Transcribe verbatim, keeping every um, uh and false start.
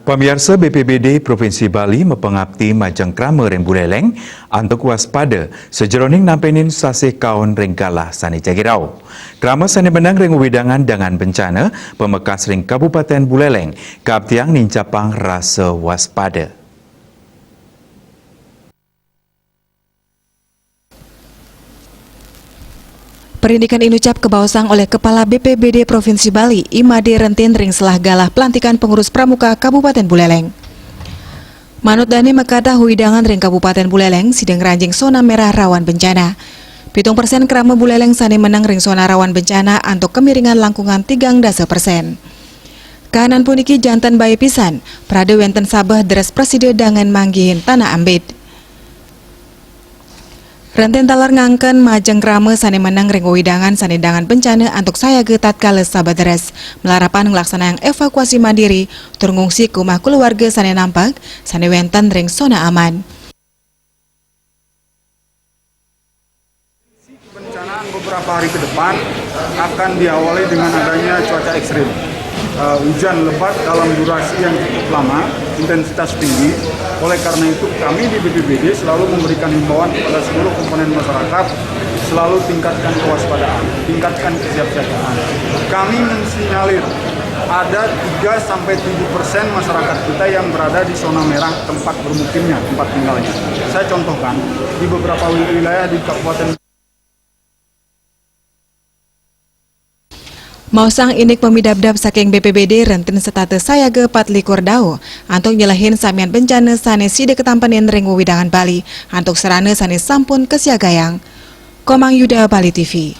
Pamiarsa, B P B D Provinsi Bali mapangapti majeng krama ring Buleleng antuk waspada sajeroning nampenin sasih kaon ring galah sane jagi rauh. Krama sane meneng ring wewidangan dangan bencana pamekas ring Kabupaten Buleleng kaaptiang nincapang rasa waspada. Parindikan inucap kabaosang oleh Kepala B P B D Provinsi Bali, I Made Rentin ring selah galah pelantikan pengurus pramuka Kabupaten Buleleng. Manut dane makatah wewidangan ring Kabupaten Buleleng sida ngranjing sona merah rawan bencana. Pitung persen krama Buleleng sane meneng ring sona rawan bencana antuk kemiringan langkungan tigang dasa persen. Kahanan puniki janten bae pisan, prada wenten sabeh deres prasida dangan manggihin tanah ambit. Rentin taler ngangken majeng krama sane meneng ring wewidangan sane dangan bencana antuk sayaga tatkala sabeh deres, malarapan nglaksanayang evakuasi mandiri tur ngungsi ka umah kulawarga sane nampek, sane wenten ring sona aman. Kebencanaan beberapa hari ke depan akan diawali dengan adanya cuaca ekstrim. Eh, hujan lebat dalam durasi yang cukup lama, intensitas tinggi. Oleh karena itu, kami di B P B D selalu memberikan himbauan kepada seluruh komponen masyarakat selalu tingkatkan kewaspadaan, tingkatkan kesiapsiagaan. Kami mensinyalir ada tiga sampai tujuh persen masyarakat kita yang berada di zona merah tempat bermukimnya, tempat tinggalnya. Saya contohkan, di beberapa wilayah di Kabupaten Maosang indik pamidabdab saking B P B D, rentin setata sayaga patlikur dau antuk nyelehin samian bencana sane sida katampenin ring wewidangan Bali antuk sarana sane sampun kasiagayang. Komang Yuda, Bali T V.